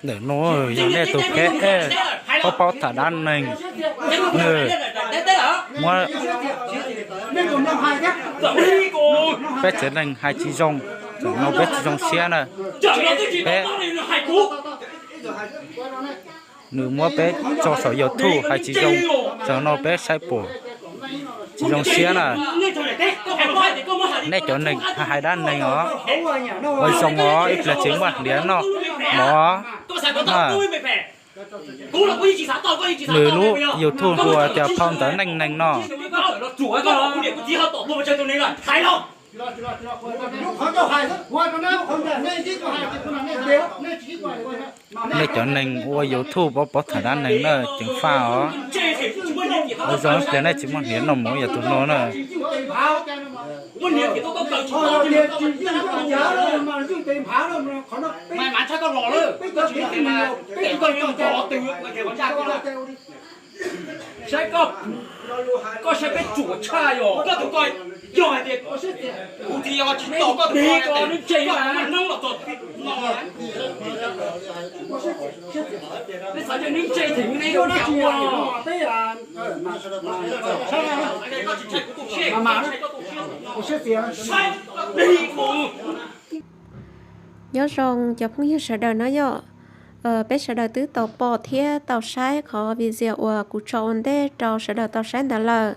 Ntawm no yog nej tus pheb, paub paub tham dab neeg, nws muab peb tsev neeg hais tsis zoo, no peb tsis zoo siab na. Peb nws muab peb tso saum YouTube hais tsis zoo, tam no peb saib pom tsis zoo siab na. Nej cov neeg hais dab neeg os, ua zoo os, ib pliag tsis muaj hniav noj mov na. Nws lub YouTube hu tias phau ntawv neej neeg no. Nej cov neeg ua YouTube paub paub tham dab neeg na, ceev faj os. Ua zoo ib pliag nej tsis muaj hniav noj mov yam tus no na. Saib koj, koj saib peb ruam tshaj yom. Koj tus ko yog hais tias kuv tsis yog tsis tos koj tus ko, nws ntse mas hnub los txog no. Neb xav tias neb ntse them neb ua, nyob zoo cov phooj ywg sawv daws na yom. Peb sawv daws twb tau pom thiab tau saib qhov video uas kuv tso ua ntej rau sawv daws tau saib ntawd lawm.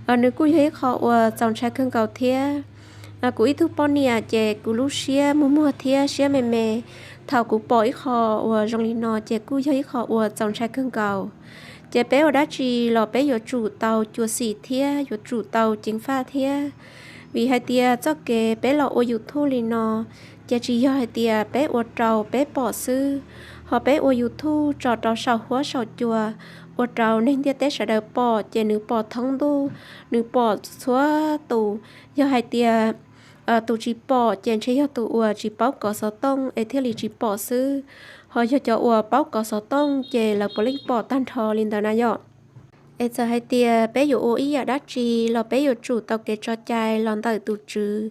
Nws kuj yog ib qho uas txaus ntshai kawg nkaus thiab. Kuv ib tug poj niam ces kuv lub siab muag muag thiab siab me me. Thaum kuv pom ib qho uas zoo li no ces kuj yog ib qho uas txaus ntshai kawg nkaus. Ces peb ua dab tsi los peb yuav tsum tau cuam xim thiab yuav tsum tau ceev faj thiab. Vim hais tias txoj kev peb los ua YouTube li no, ces tsis yog hais tias peb ua rau peb pom xwb, ho peb ua YouTube tso rau saum huab saum cua, ua rau neeg ntiaj teb sawv daws pom ces nws pom thoob ntuj, nws pom txhua tus. Yog hais tias tus tsis pom ces ntshe yog tus uas tsis paub kov xov tooj es thiaj li tsis pom xwb, ho yog cov uas paub kov xov tooj ces lawv puav leej pom tag nrho li ntawd na yom. Es txawm hais tias peb yuav ua ib yam dab tsi los peb yuav tsum tau kev tso cai los ntawm tus tswv,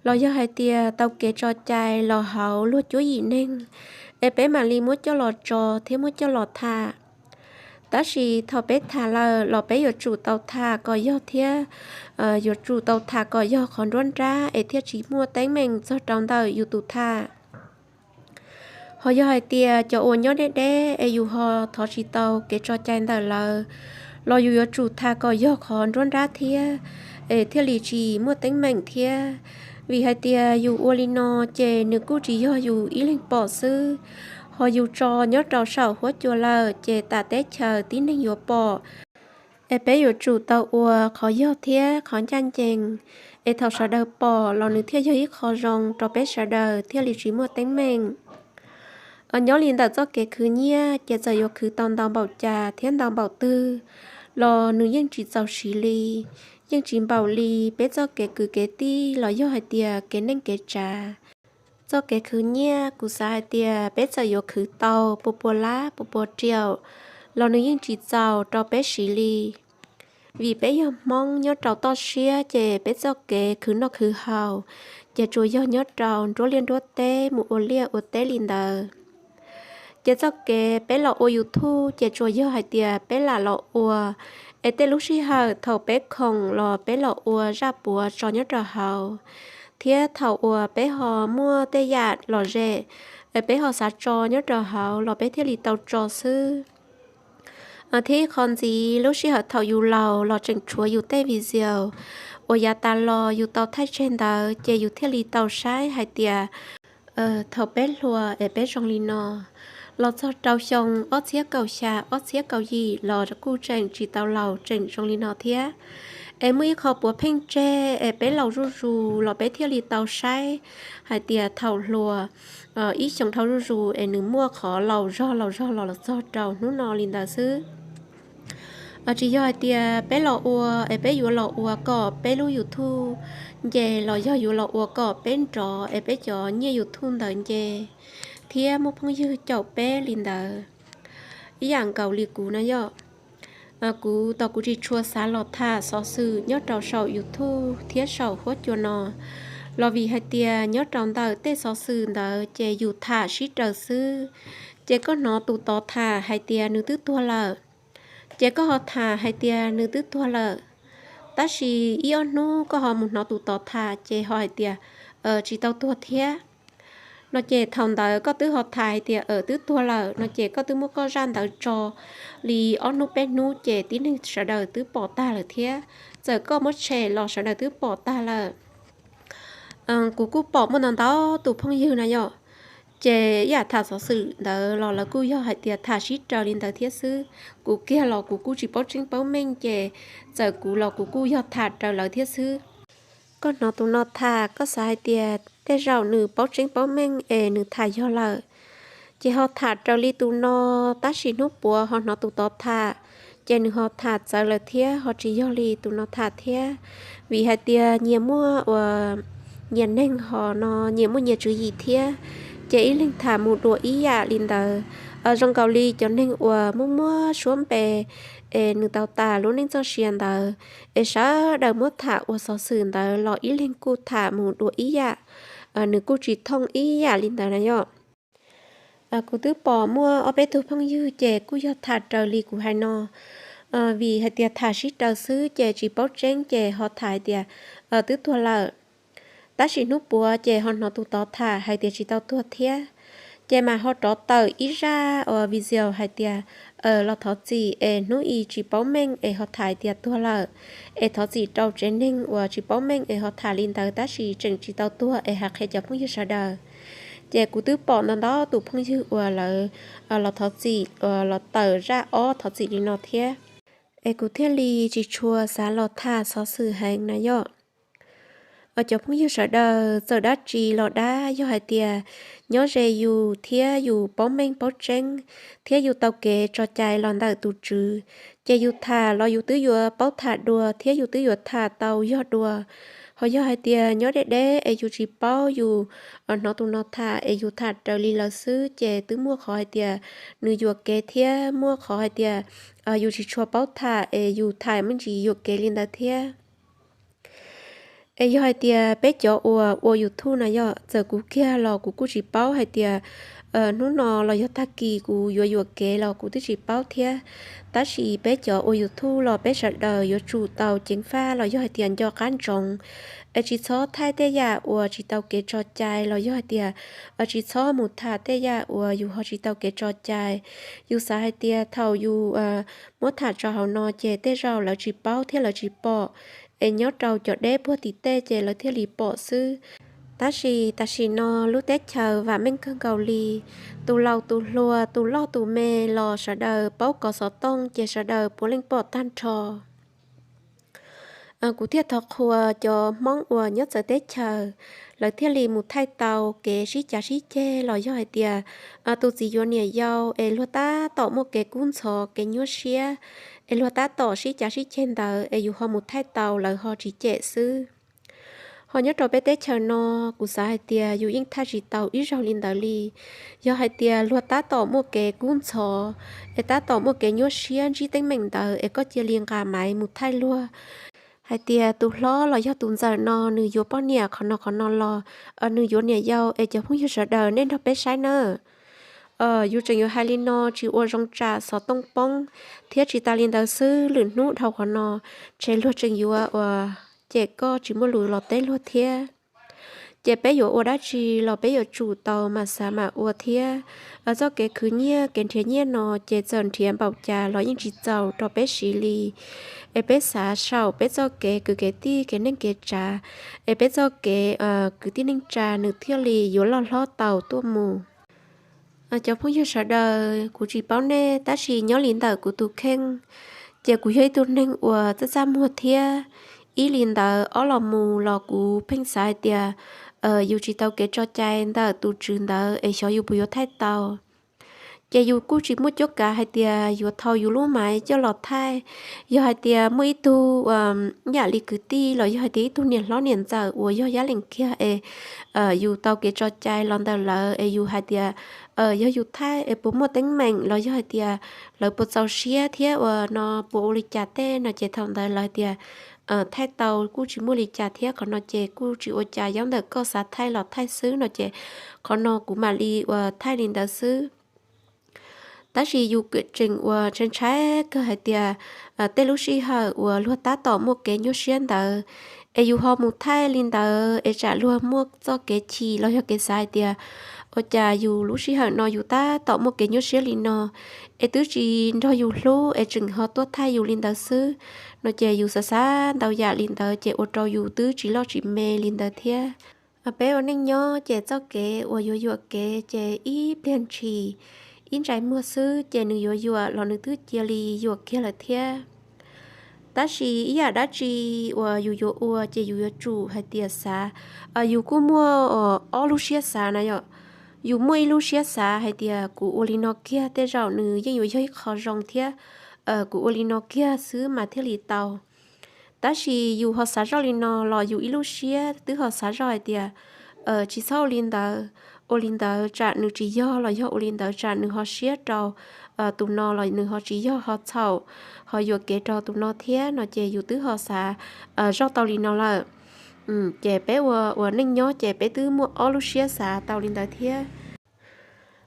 los yog hais tias tau kev tso cai los hauv luag cuab yim neeg, es peb mam li muab coj los tso thiab muab coj los tham. Tab sis thaum peb tham lawm los peb yuav tsum tau tham kom yog thiab yuav tsum tau tham kom yog qhov nruab nrab es thiaj tsis muaj teeb meem txog rau ntawm yus tus tham. Ho yog hais tias cov uas nyob deb deb es yus ho thov tsis tau kev tso cai ntawm lawv, los yus yuav tsum tham kom yog qhov nruab nrab thiab, es thiaj li tsis muaj teeb meem thiab. Vim hais tias yus ua li no ces nws kuj tsis yog yus ib leeg pom xwb, ho yus tso nyob rau saum huab cua lawm ces tas teb chaws tib neeg yuav pom. Es peb yuav tsum tau ua qhov yog thiab qhov ncaj ncees, es thaum sawv daws pom los nws thiaj yog ib qho zoo rau peb sawv daws thiaj li tsis muaj teeb meem. Nyob li ntawm txoj kev khwv nyiaj ces txawm yuav khwv tau ntau npaum cas thiab ntau npaum twg los nws yeej tsis txaus siv li, yeej tsis npaum li peb txoj kev kwv kev tij los yog hais tias kev neej kev tsav. Txoj kev khwv nyiaj kuv xav hais tias peb txawm yuav khwv tau pua pua lab pua pua riaum los nws yeej tsis txaus rau peb siv li. Vim peb yog Hmoob nyob rau toj siab ces peb txoj kev khwv noj khwv haus ces tsuas yog nyob rau nruab liaj nruab teb mus ua liaj ua teb li ntawd. Ces txoj kev peb los ua YouTube ces tsuas yog hais tias peb lam los ua, es tej lub sij hawm thaum peb khoom los peb los ua zaj puav tso nyob rau hauv, thiab thaum uas peb ho muaj tej yam lom zem, es peb ho xav tso nyob rau hauv los peb thiaj li tau tso xwb. Thiab ib qho ntxiv lub sij hawm thaum yus laus los tseem tshuav yus tej video uas yav tas los yus tau thaij tseg ntawd ces yus thiaj li tau saib hais tias thaum peb hluas es peb zoo li no, los txog rau xyoo ob txhiab kaum xya ob txhiab kaum yim los kuj tseem tsis tau laus tseem zoo li no thiab. Es muaj ib qho puav pheej tseg es peb laus zuj zus los peb thiaj li tau saib hais tias thaum hluas ib xyoo dhau zuj zus es nws muaj qhov laus zog laus zog los txog rau hnub no li ntawd xwb. Tsis yog hais tias peb los ua es peb yuav los ua kom peb lub YouTube nce los yog yuav los ua kom peb nrov es peb cov nyiaj YouTube ntawd nce thiab muaj phooj ywg caum peb li ntawd. Ib yam nkaus li kuv na yom, kuv tos kuv tsis tshua xav los tham xov xwm nyob rau saum YouTube thiab saum huab cua no, Los vim hais tias nyob rau ntawm tej xov xwm ntawd ces yus tham sib raws xwb, ces koj hnov tus tod tham hais tias nws twb tuag lawm, ces koj ho tham hais tias nws twb tuag lawm, tab sis ib ob hnub koj ho mus hnov tus tod tham ces ho hais tias tsis tau tuag thiab. No ces thaum ntawd koj twb ho tham hais tias twb tuag lawm no ces koj twb muab koj zaj ntawd tso li ob hnub peb hnub ces tib neeg sawv daws twb pom tag lawm thiab. Txawm koj muab tshem los sawv daws twb pom tag lawm. Kuv kuj pom muaj ntau ntau tus phooj ywg na yom, ces ib yam tham xov xwm ntawd los lawv kuj yog hais tias tham sib raws li ntawd thiab xwb. Kuv kiag los kuv kuj tsis paub tseeb paub meej ces txawm kuv los kuv kuj yog tham raws lawv thiab xwb. Koj hnov tus no tham koj xav hais tias tej zaum nws paub tseeb paub meej es nws tham yog lawm, ces ho tham raws li tus no, tab sis hnub puav ho hnov tus tod tham, ces nws ho tham txawv lawm thiab ho tsis yog li tus no tham thiab. Vim hais tias nyias muaj ua nyias neeg ho no nyias muaj nyias tswv yim thiab, ces ib leeg tham mus dua ib yam li ntawd. Zoo nkaus li cov neeg uas muaj muaj suab npe es nws tau tas lub neej txoj sia ntawd, es sawv daws muab tham ua xov xwm ntawd los ib leeg kuj tham mus dua ib yam, nws kuj tsis thooj ib yam li ntawd na yom. Kuv twb pom muaj ob peb tug phooj ywg ces kuj yog tham raws li kuv hais no, vim hais tias tham sib raws xwb ces tsis paub tseeb ces ho tham hais tias twb tuag lawm. Tab sis hnub puav ces ho hnov tus tod tham hais tias tsis tau tuag thiab. Ces mas ho rov tawm ib zaj uas video hais tias los thov txim es hnub i tsis paub meej es ho tham hais tias tuag lawm, es thov txim rau tsev neeg uas tsis paub meej es ho tham li ntawd tab sis tseem tsis tau tuag es hais qhia cov phooj ywg sawv daws. Ces kuv twb pom ntau ntau tus phooj ywg uas lawv los thov txim, los tawm zaj ob thov txim li no thiab, es kuv thiaj li tsis tshua xav los tham xov xwm heev na yom. Cov phooj ywg sawv daws, txawm dab tsi los dab, yog hais tias nyob ze yus thiab yus paub meej paub tseeb thiab yus tau kev tso cai los ntawm tus Tswv, ces yus tham los yus twb yuav paub tham dua thiab yus twb yuav tham tau yog dua. Ho yog hais tias nyob deb deb es yus tsis paub, yus hnov tus no tham es yus tham raws li lawv xwb ces twb muaj qhov hais tias nws yuam kev thiab muaj qhov hais tias yus tsis tshua paub tham es yus tham me ntsis yuam kev li ntawd thiab. Es yog hais tias peb cov uas ua YouTube no yog txawm kuv kiag los kuv kuj tsis paub hais tias hnub no los yog tag kis kuv yuav yuam kev los kuv twb tsis paub thiab. Tab sis peb cov ua YouTube los peb sawv daws yuav tsum tau ceev faj los yog hais tias nco qab ntsoov, es tsis txhob thaij tej yam uas tsis tau kev tso cai los yog hais tias tsis txhob mus tham tej yam uas yus ho tsis tau kev tso cai. Yus xav hais tias thaum yus muab tham tso hauv no ces tej zaum lawv tsis paub thiab lawv tsis pom, es nyob rau cov deb puag tim tej ces lawv thiaj li pom xwb. Tab sis tam sim no lub teb chaws vam meej kawg nkaus li, tus laus tus hluas tus loj tus me los sawv daws paub kov xov tooj ces sawv daws puav leej pom tag nrho. Kuv thiaj thov qhuas cov Hmoob uas nyob txawv teb chaws, lawv thiaj li mus thaij tau kev sib cav sib ceg los yog hais tias tus txiv yuav niam yau es luag tab tom muaj kev kub ntxhov kev nyuaj siab, es luag tab tom sib cav sib ceg ntawd es yus ho mus thaij tau lawv ho tsis cem xwb. Ho nyob rau peb teb chaws no, kuv xav hais tias yus yeej thaij tsis tau ib zaug li ntawd li. Yog hais tias luag tab tom muaj kev kub ntxhov, es tab tom muaj kev nyuaj siab ntsib teeb meem ntawd es koj cia li nqa maiv mus thaij luag hais tias tus hlob los yog tus ntxawm no nws yuav poj niam qhov no qhov no los nws yuav niam yau es cov phooj ywg sawv daws nej nrog peb saib nawb. Yus tseem yuav hais li no tsis ua zoo tsam xov tooj poob, thiab tsis tas li ntawd xwb lwm hnub dhau qhov no, tseg luag tseem yuav uas cem koj tsis muaj lus los teb luag thiab. Ces peb yuav ua dab tsi los peb yuav tsum tau mam xav mam ua thiab. Txoj kev khwv nyiaj kev nrhiav nyiaj no ces txawm nrhiav npaum cas los yeej tsis txaus rau peb siv li. Es peb xav saum peb txoj kev kwv kev tij kev neej kev tsav, es peb txoj kev kwv tij neej tsa nws thiaj li yuav loj hlob tau tuaj mus. Cov phooj ywg sawv daws, kuv tsis paub nej tab sis nyob li ntawm kuv tus kheej, ces kuv yog ib tug neeg uas txaj txaj muag thiab. Ib li ntawd ob los mus los kuv pheej xav hais tias yus tsis tau kev tso cai ntawm tus tswv ntawd es xyov yus puas yuav thaij tau. Ces yus kuj tsis muaj cuab kav hais tias yuav thau yus lub maiv coj los thaij. Yog hais tias muaj ib tug yam li kwv tij los yog hais tias ib tug niam hlob niam ntxawm uas yog yab lees kiag es yus tau kev tso cai los ntawm lawv es yus hais tias yog yus thaij es puas muaj teeb meem los yog hais tias lawv puas txaus siab thiab uas no puas ua li cas tej no ces thaum ntawd lawv hais tias thaij tau kuj tsis muaj li cas thiab, qhov no ces kuj tsis ua cas, yav ntawm koj xav thaij los thaij xwb no ces qhov no kuv mam li uas thaij li ntawd xwb. Tab sis yus tseem uas ntshai ntshai kawg hais tias tej lub sij hawm uas luag tab tom muaj kev nyuaj siab ntawd es yus ho mus thaij li ntawd es tsam luag muaj txoj kev chim los yog kev xav hais tias ua cas yus lub sij hawm no yus tab tom muaj kev nyuaj siab li no es twb tsis nrog yus hlub es tseem ho tuaj thaij yus li ntawd xwb no ces yus xav xav ntau yam li ntawd ces ua rau yus twb tsis loj tsis me li ntawd thiab. Peb ua neej nyob ces txoj kev uas yuav yuam kev ces ib pliag ntshis, ib ntsais muag xwb ces nws yuav yuam los nws twb cia li yuam kiag lawm thiab. Tab sis ib yam dab tsi uas yus yuav ua ces yus yuav tsum hais tias xav, yus kuj muaj ob lub siab xav na yom. Yus muaj ib lub siab xav hais tias kuv ua li no kiag tej zaum nws yeej yuav yog ib qho zoo thiab, kuv ua li no kiag xwb mas thiaj li tau. Tab sis yus ho xav zoj li no los yus ib lub siab twb ho xav zoj hais tias tsis txhob ua li ntawd, ua li ntawd tsam nws tsis yog los yog ua li ntawd tsam nws ho siab rau tus no los nws ho tsis yog ho txhaum, ho yuam kev rau tus no thiab no ces yus twb ho xav zoj tau li no lawm. Ces peb ua ua neej nyob ces peb twb muaj ob lub siab xav tau li ntawd thiab.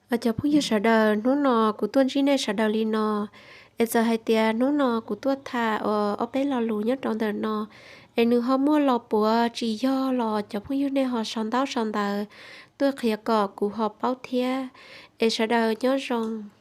Cov phooj ywg sawv daws, hnub no kuv tuaj ntsib nej sawv daws li no, es txawm hais tias hnub no kuv tuaj tham ob peb lo lus nyob rau ntawm no es nws ho muaj los puav tsis yog los cov phooj ywg nej ho sau ntaub sau ntawv tuaj qhia kom kuv ho paub thiab. Es sawv daws nyob zoo.